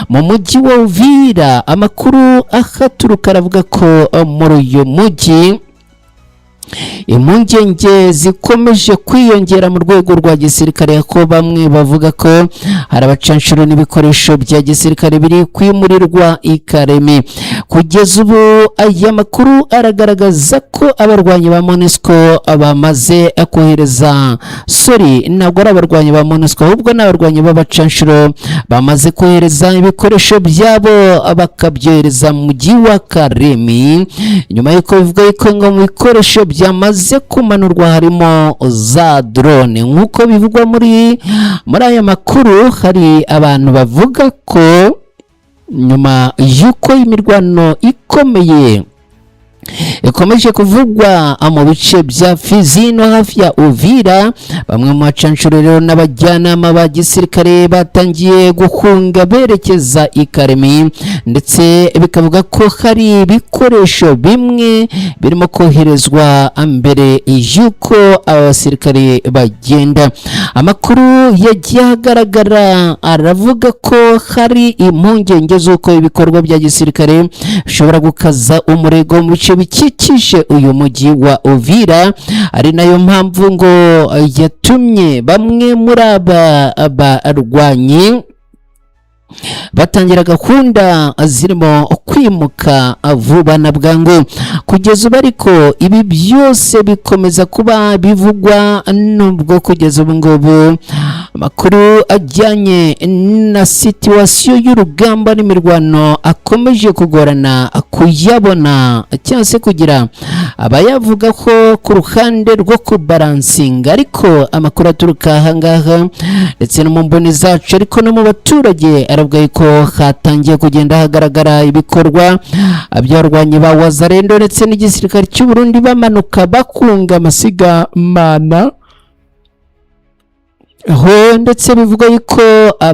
Mu mujyi wa Uvira, amakuru ahaturuka aravuga ko muri uyu mujyi impungenge zikomeje kwiyongera mu rwego rwa gisirikare, ko bamwe bavuga ko hari abacanshuro n'ibikoresho bya gisirikare biri kwimurirwa i Karemi. Kugeza ubu aya makuru aragaragaza ko abarwanyi ba MONUSCO bamaze kohereza, sorry, ntabwo ari abarwanyi ba MONUSCO, ahubwo ni abarwanyi b'abacanshuro bamaze kohereza ibikoresho byabo, bakabyohereza mu mujyi wa Karemi, nyuma y'uko bivuga yuko ngo mu bikoresho byamaze kumanurwa harimo za drone. Nk'uko bivugwa muri aya makuru, hari abantu bavuga ko nyuma y'uko imirwano ikomeye ikomeje kuvugwa mu bice bya Fizi no hafi ya Uvira, bamwe mu bacanshuro rero n'abajyanama ba gisirikare batangiye guhunga berekeza i Karemi, ndetse bikavuga ko hari ibikoresho bimwe birimo koherezwa mbere y'uko aba basirikare bagenda. Amakuru yagiye ahagaragara aravuga ko hari impungenge z'uko ibikorwa bya gisirikare bishobora gukaza umurego mu bice bikikije uyu mujyi wa Uvira, ari nayo mpamvu ngo yatumye bamwe muri aba barwanyi batangira gahunda zirimo kwimuka vuba na bwangu. Kugeza ubu ariko ibi byose bikomeza kuba bivugwa, nubwo kugeza ubu ngubu amakuru ajyanye na situation y'urugamba n'imirwano akomeje kugorana kuyabona cyangwa se kugira abayavuga ko ku ruhande rwo kubalancinga. Ariko amakuru aturuka ahangaha ndetse no mu mboni zacu, ariko no mu baturage, aravuga ko hatangiye kugenda hagaragara ibikorwa by'abarwanyi ba Wazalendo ndetse n'igisirikare cy'u Burundi bamanuka bakunga amasigamana aho, ndetse bivuga yuko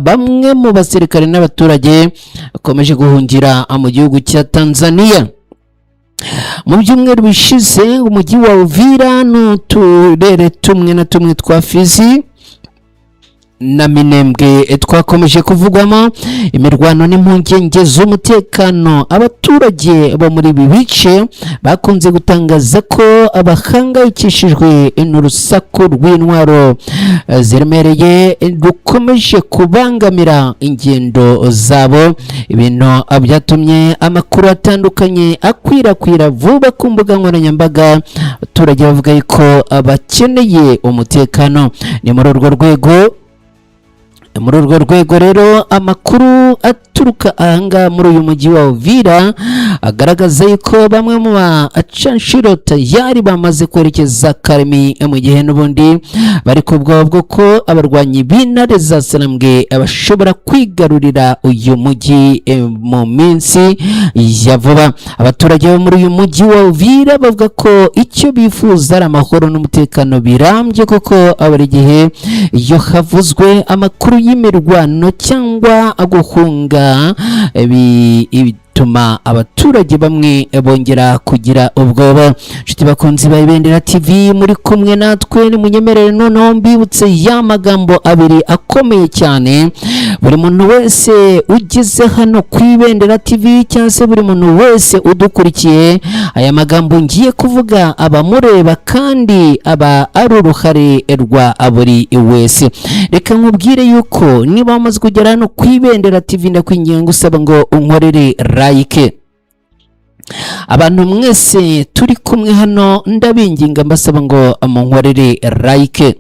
bamwe mu basirikare n'abaturage bakomeje guhungira mu gihugu cya Tanzania. Mu byumweru bishize, umujyi wa Uvira n'uturere tumwe na tumwe twa Fizi na Minembwe twakomeje kuvugwamo imirwano n'impungenge z'umutekano. Abaturage bo muri ibi bice bakunze gutangaza ko bahangayikishijwe n'urusaku rw'intwaro ziremereye rukomeje kubangamira ingendo zabo, ibintu byatumye amakuru atandukanye akwirakwira vuba ku mbuga nkoranyambaga, abaturage bavuga ko bakeneye umutekano. Ni muri urwo rwego rero amakuru aturuka ahangaha muri uyu mujyi wa Uvira agaragaza yuko bamwe mu bacanshuro tayari bamaze kwerekeza Karemi, mu gihe n'ubundi bari ku bwoba bwo ko abarwanyi b'intare za Sarambwe bashobora kwigarurira uyu mujyi mu minsi ya vuba. Abaturage bo muri uyu mujyi wa Uvira bavuga ko icyo bifuza ari amahoro n'umutekano birambye, kuko buri gihe iyo havuzwe amakuru y'imirwano cyangwa guhunga bituma abaturage bamwe bongera kugira ubwoba. Inshuti bakunzi ba Ibendera TV muri kumwe natwe, nimunyemerere noneho mbibutse ya magambo abiri akomeye cyane. Buri muntu wese ugeze hano ku Ibendera TV cyangwa se buri muntu wese udukurikiye, aya magambo ngiye kuvuga abamureba kandi aba ari uruhare rwa buri wese. Reka nkubwire yuko niba wamaze kugera hano ku Ibendera TV, ndakwinginga ngusaba ngo unkorere like. Abantu mwese turi kumwe hano, ndabinginga mbasaba ngo munkorere like.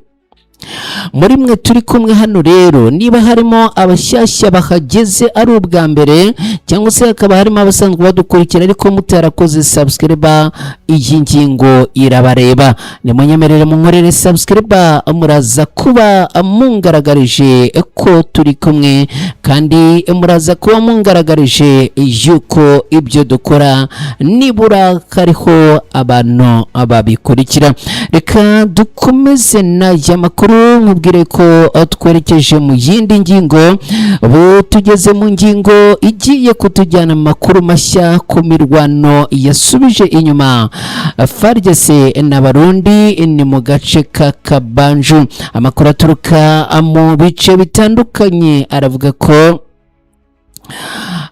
Muri mwe turi kumwe hano rero, niba harimo abashyashya bahageze ari ubwa mbere, cyangwa se hakaba harimo abasanzwe badukurikira ariko mutarakoze subscribe, iyi ngingo irabareba. Nimunyemerere munkorere subscribe, muraza kuba mungaragarije ko turi kumwe, kandi muraza kuba mungaragarije yuko ibyo dukora nibura kariho abantu babikurikira. Reka dukomeze n'aya makuru, nkubwire ko twerekeje mu yindi ngingo. Ubu tugeze mu ngingo igiye kutujyana mu makuru mashya ku mirwano yasubije inyuma FARDC n'Abarundi, ni mu gace ka Kabanju. Amakuru aturuka mu bice bitandukanye aravuga ko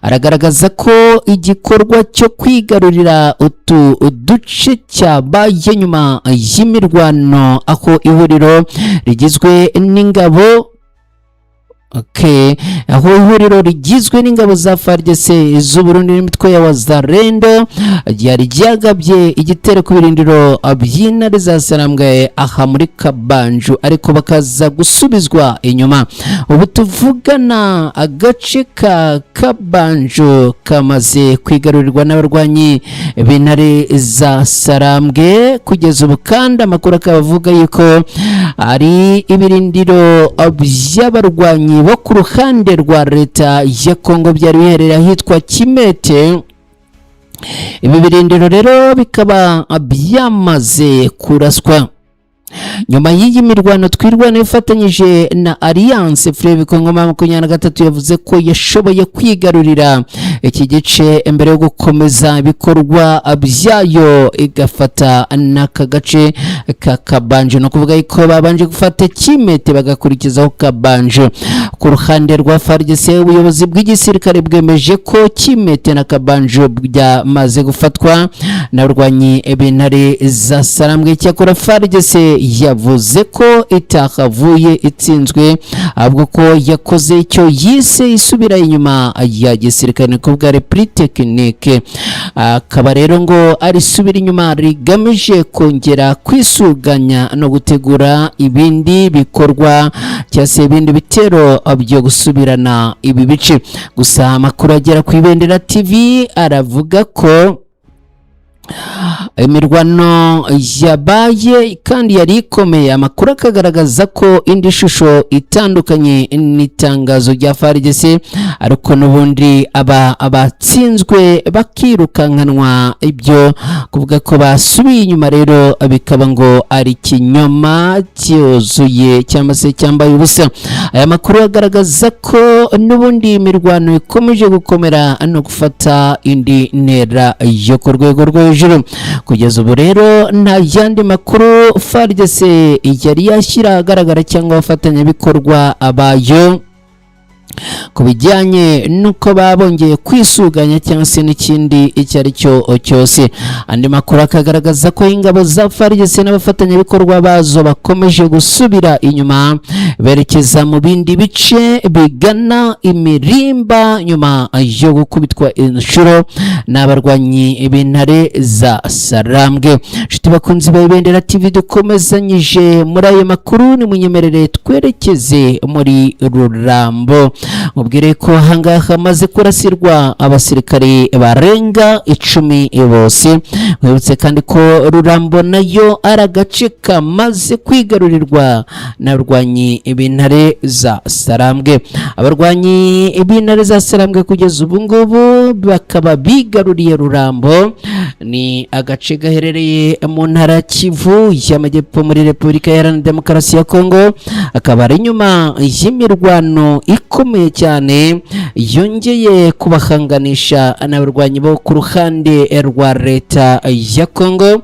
Aragaragaza ko igikorwa cyo kwigarurira utu duce cyabaye nyuma y'imirwano, aho ihuriro rigizwe n'ingabo, okay, aho ihuriro rigizwe n'ingabo za FARDC z'Uburundi n'imitwe ya Wazalendo ryari ryagabye igitero ku birindiro by'intare za Sarambwe aha muri Kabanju, ariko bakaza gusubizwa inyuma. Ubu tuvugana, agace ka Kabanju kamaze kwigarurirwa n'abarwanyi b'intare za Sarambwe kugeza ubu, kandi amakuru akaba avuga yuko ari ibirindiro by'abarwanyi bo ku ruhande rwa leta ya Kongo byari biherereye ahitwa Kimete. Ibi birindiro rero bikaba byamaze kuraswa. Nyuma y'iyi mirwano, Twirwana ifatanyije na Alliance Fleuve Congo 23 yavuze ko yashoboye kwigarurira iki gice mbere yo gukomeza ibikorwa byayo, igafata n'aka gace ka Kabanje. Ni ukuvuga ko babanje gufata Kimete, bagakurikizaho Kabanje. Ku ruhande rwa FARDC, ubuyobozi bw'igisirikare bwemeje ko Kimete na Kabanje byamaze gufatwa n'abarwanyi b'intare za Sarambwe. Cyakora FARDC yavuze ko itakavuye itsinzwe, ahubwo ko yakoze icyo yise isubira inyuma ya gisirikare, ni bwa repli technique. Akaba rero ngo ari isubira inyuma rigamije kongera kwisuganya no gutegura ibindi bikorwa cyangwa se ibindi bitero byo gusubirana ibi bice. Gusa amakuru agera ku Ibendera TV aravuga ko imirwano yabaye kandi yari ikomeye. Amakuru akagaragaza ko indi shusho itandukanye n'itangazo rya FARDC, ariko n'ubundi aba abatsinzwe bakirukankanwa. Ibyo kuvuga ko basubiye inyuma rero bikaba ngo ari ikinyoma cyuzuye cyangwa se cyambaye ubusa. Aya makuru agaragaza ko n'ubundi imirwano ikomeje gukomera no gufata indi ntera yo ku rwego rwo hejuru. Kugeza ubu rero nta yandi makuru FARDC yari yashyira ahagaragara cyangwa abafatanyabikorwa bayo ku bijyanye n'uko babongeye kwisuganya cyangwa se n'ikindi icyo ari cyo cyose. Andi makuru akagaragaza ko ingabo za FARDC n'abafatanyabikorwa bazo bakomeje gusubira inyuma berekeza mu bindi bice bigana imirimba, nyuma yo gukubitwa inshuro n'abarwanyi b'intare za Sarambwe. Inshuti bakunzi ba Ibendera TV, dukomezanyije muri ayo makuru, nimunyemerere twerekeze muri Rurambo. Mubwire ko ahangaha hamaze kurasirwa abasirikare barenga 10 bose. Mwibutse kandi ko Rurambo nayo ari agace kamaze kwigarurirwa n'abarwanyi b'intare za Sarambwe. Abarwanyi b'intare za Sarambwe kugeza ubu ngubu bakaba bigaruriye Rurambo. Ni agace gaherereye mu ntara Kivu y'Amajyepfo muri Repubulika Iharanira Demokarasi ya Kongo, akaba ari nyuma y'imirwano ikomeye cyane yongeye kubahanganisha n'abarwanyi bo ku ruhande rwa leta ya Kongo.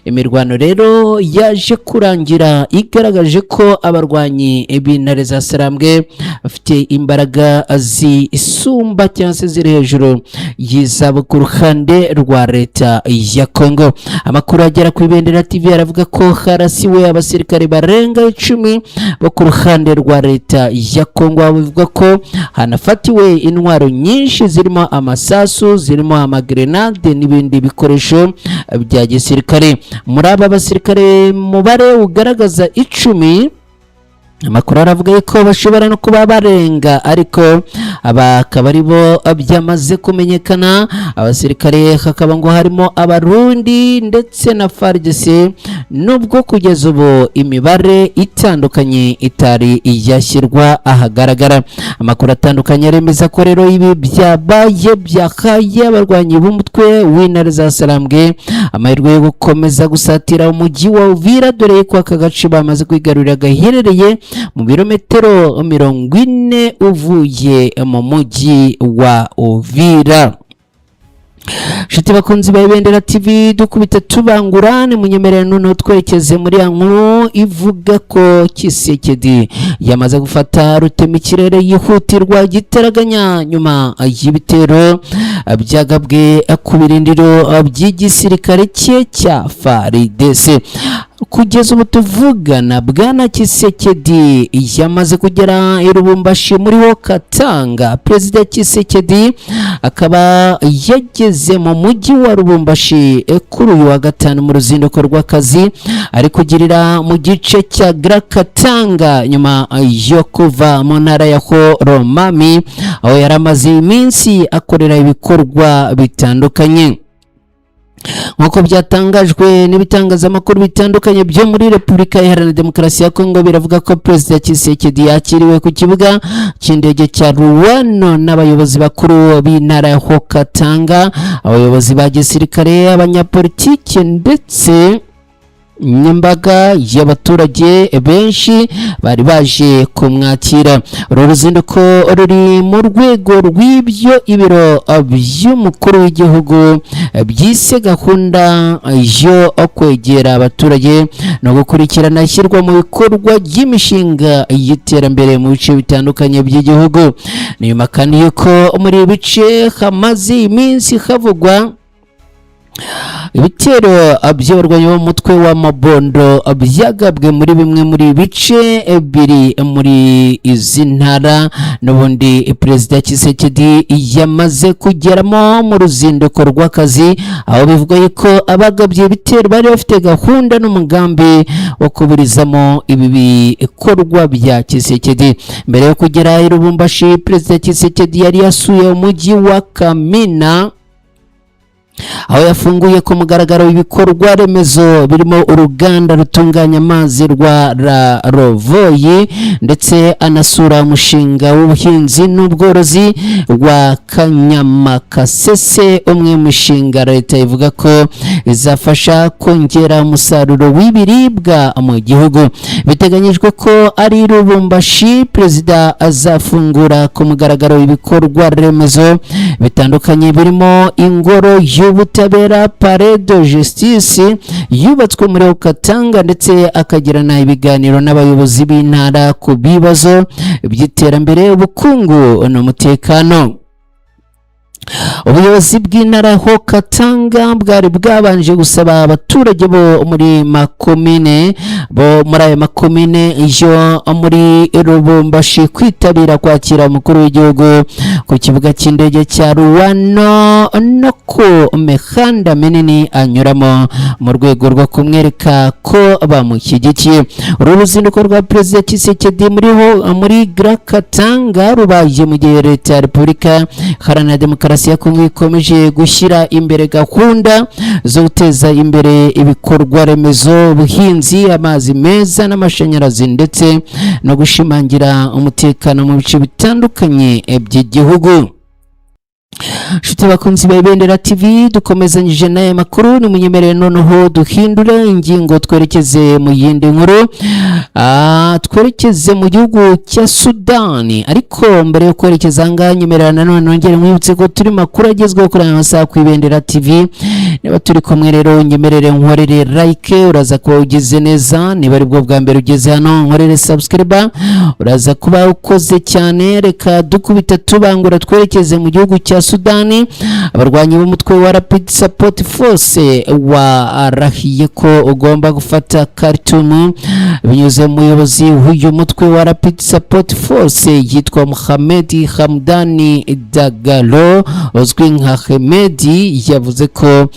Imirwano rero yaje kurangira igaragaje ko abarwanyi b'intare za Sarambwe bafite imbaraga zisumba cyangwa se ziri hejuru y'izabo ku ruhande rwa leta ya Kongo. Amakuru agera ku Ibendera TV aravuga ko harasiwe abasirikare barenga 10 bo ku ruhande rwa leta ya Kongo. Bivuga ko hanafatiwe intwaro nyinshi zirimo amasasu, zirimo amagrenade n'ibindi bikoresho bya gisirikare. Muri aba basirikare, mubare ugaragaza 10, amakuru aravuga ko bashobora no kuba barenga, ariko aba akaba ari bo byamaze kumenyekana. Abasirikare hakaba ngo harimo Abarundi ndetse na FARDC, nubwo kugeza ubu imibare itandukanye itari yashyirwa ahagaragara. Amakuru atandukanye aremeza ko rero ibi byabaye byahaye abarwanyi b'umutwe w'intare za Sarambwe amahirwe yo gukomeza gusatira umujyi wa Uvira, dore ko aka gace bamaze kwigarurira gaherereye mu birometero 40 uvuye mu mujyi wa Uvira. Nshuti bakunzi ba Ibendera TV, dukubita tubangura, ni munyemerere noneho twerekeze muri ya nkuru ivuga ko Tshisekedi yamaze gufata rutemikirere yihutirwa gitaraganya nyuma y'ibitero byagabwe ku birindiro by'igisirikare cye cya FARDC. Kugeza ubu tuvugana, bwana Tshisekedi yamaze kugera i Lubumbashi muri ho Katanga. Perezida Tshisekedi akaba yageze mu mujyi wa Lubumbashi kuri uyu wa gatanu mu ruzinduko rw'akazi ari kugirira mu gice cya Katanga, nyuma yo kuva mu ntara ya Haut-Lomami, aho yari amaze iminsi akorera ibikorwa bitandukanye. Nk'uko byatangajwe n'ibitangazamakuru bitandukanye byo muri Repubulika Iharanira Demokarasi ya Kongo, biravuga ko Perezida Tshisekedi yakiriwe ku kibuga cy'indege cya Luano n'abayobozi bakuru b'intara ya Haut-Katanga, abayobozi ba gisirikare, abanyapolitiki ndetse n'imbaga y'abaturage benshi bari baje kumwakira. Uru ruzinduko ruri mu rwego rw'ibyo ibiro by'umukuru w'igihugu byise gahunda yo kwegera abaturage no gukurikirana ishyirwa mu bikorwa ry'imishinga y'iterambere mu bice bitandukanye by'igihugu. Ni nyuma kandi yuko muri ibi bice hamaze iminsi havugwa ibitero by'abarwanyi b'umutwe wa Mabondo byagabwe muri bimwe muri bice biri muri izi ntara n'ubundi Perezida Tshisekedi yamaze kugeramo mu ruzinduko rw'akazi, aho bivugwa yuko abagabye ibitero bari bafite gahunda n'umugambi wo kuburizamo ibi bikorwa bya Tshisekedi. Mbere yo kugera i Lubumbashi, Perezida Tshisekedi yari yasuye umujyi wa Kamina, aho yafunguye ku mugaragaro ibikorwa remezo birimo uruganda rutunganya amazi rwa Rovoyi, ndetse anasura umushinga w'ubuhinzi n'ubworozi wa Kanyamakasese, umwe mu mishinga leta ivuga ko izafasha kongera umusaruro w'ibiribwa mu gihugu. Biteganyijwe ko ari Lubumbashi perezida azafungura ku mugaragaro ibikorwa remezo bitandukanye birimo ingoro y'ubutabera, Palais de Justice, yubatswe muri Katanga, ndetse akagirana ibiganiro n'abayobozi b'intara ku bibazo by'iterambere, ubukungu n'umutekano. Ubuyobozi bw'intara ho Katanga bwari bwabanje gusaba abaturage bo muri makomine bo muri ayo makomine yo muri Lubumbashi kwitabira kwakira umukuru w'igihugu ku kibuga cy'indege cya Luano no ku mihanda minini anyuramo, mu rwego rwo kumwereka ko bamushyigikiye. Uru ruzinduko rwa Perezida Tshisekedi muri Grand Katanga rubaye mu gihe leta ya Repubulika Iharanira Demokarasi ya Kongo ikomeje gushyira imbere gahunda zo guteza imbere ibikorwa remezo, ubuhinzi, amazi meza n'amashanyarazi, ndetse no gushimangira umutekano mu bice bitandukanye by'igihugu. Nshuti bakunzi ba Ibendera TV, dukomezanyije n'aya makuru. Nimunyemerere noneho duhindure ingingo, twerekeze mu yindi nkuru, twerekeze mu gihugu cya Sudani. Ariko mbere yo kwerekeza aha ngaha, nyemerera nanone nongere nkwibutse ko turi makuru agezweho kuri aya masaha ku Ibendera TV. Niba turi kumwe rero, nyemerere nkorere like, uraza kuba ugize neza. Niba ari bwo bwa mbere ugeze hano, nkorere subscribe, uraza kuba ukoze cyane. Reka dukubita tubangura twerekeze mu gihugu cya Sudani. Abarwanyi b'umutwe wa Rapid Support Force warahiye ko ugomba gufata Khartoum binyuze mu muyobozi w'uyu mutwe wa Rapid Support Force yitwa Mohamed Hamdani Dagalo uzwi nka Hemedi. Yavuze ko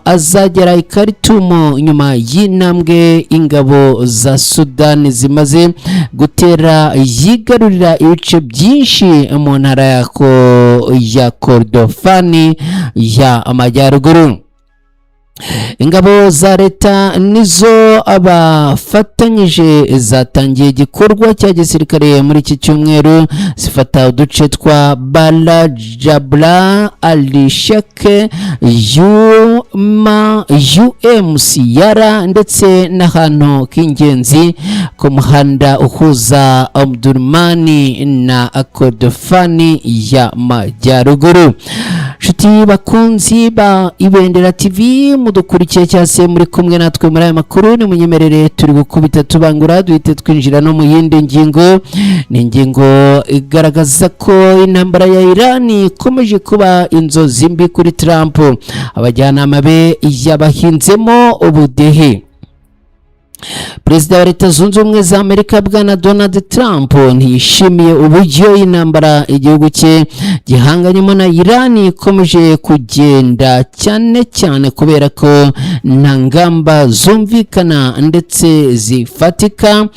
azagera i Khartoum nyuma y'intambwe ingabo za Sudani zimaze gutera yigarurira ibice byinshi mu ntara ya Kordofani ya Amajyaruguru. Ingabo za leta nizo abafatanyije zatangiye igikorwa cya gisirikare muri iki cyumweru, zifata uduce twa Barajabra, Alisheke, Yuma, UMCR, ndetse n'ahantu k'ingenzi ku muhanda uhuza Omdurmani na Kordofani ya Majyaruguru. Nshuti bakunzi ba Ibendera TV mudukurikiye cyangwa se muri kumwe natwe muri aya makuru, nimunyemerere turi gukubita tubangura, duhite twinjira no mu yindi ngingo. Ni ingingo igaragaza ko intambara ya Iran ikomeje kuba inzozi mbi kuri Trump, abajyanama be yabahinzemo ubudehe. Perezida wa Leta Zunze Ubumwe za Amerika, Bwana Donald Trump, ntiyishimiye uburyo intambara igihugu cye gihanganyemo na Iran ikomeje kugenda, cyane cyane kubera ko nta ngamba zumvikana ndetse zifatika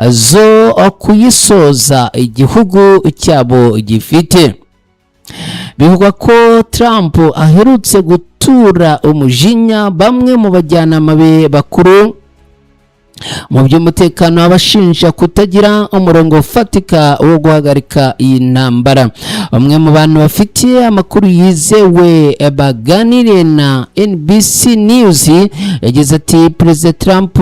zo kuyisoza igihugu cyabo gifite. Bivugwa ko Trump aherutse gutura umujinya bamwe mu bajyanama be bakuru mu by'umutekano, abashinja kutagira umurongo ufatika wo guhagarika iyi ntambara. Bamwe mu bantu bafitiye amakuru yizewe baganiriye na NBC News yagize ati: "Perezida Trump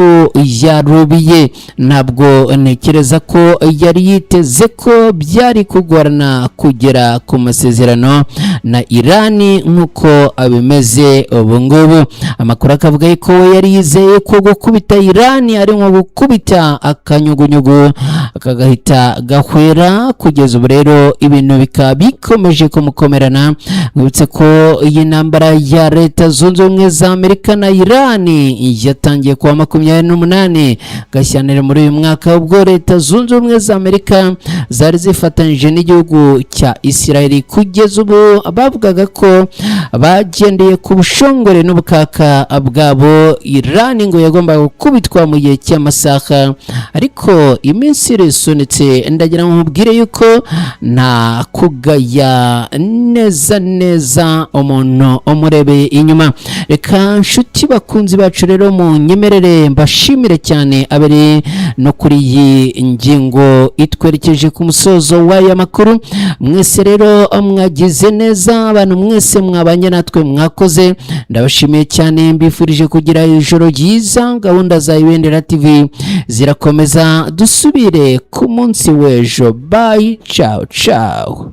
yarubiye. Ntabwo ntekereza ko yari yiteze ko byari kugorana kugera ku masezerano na Irani nk'uko bimeze ubu ngubu." Amakuru akavuga ko we yari yizeye ko gukubita Irani ari nko gukubita akanyugunyugu kagahita gahwera. Kugeza ubu rero ibintu bikaba bikomeje kumukomerana. Mwibutse ko iyi ntambara ya Leta Zunze Ubumwe za Amerika na Irani yatangiye kuwa 28 Gashyantare muri uyu mwaka, ubwo Leta Zunze Ubumwe za Amerika zari zifatanyije n'igihugu cya Israel. Kugeza ubu bavugaga ko bagendeye ku bushongore n'ubukaka bwabo, Irani ngo yagombaga gukubitwa mu gihe cy'amasaha, ariko iminsi irisunitse. Ndagira ngo nkubwire yuko nta kugaya neza neza umuntu umurebeye inyuma. Reka nshuti bakunzi bacu rero munyemerere mbashimire cyane abari no kuri iyi ngingo itwerekeje ku musozo w'aya makuru. Mwese rero mwagize neza, abantu mwese mwabanye natwe mwakoze, ndabashimiye cyane, mbifurije kugira ijoro ryiza. Gahunda za Ibendera TV zirakomeza, dusubire ku munsi w'ejo. Bye, ciao ciao.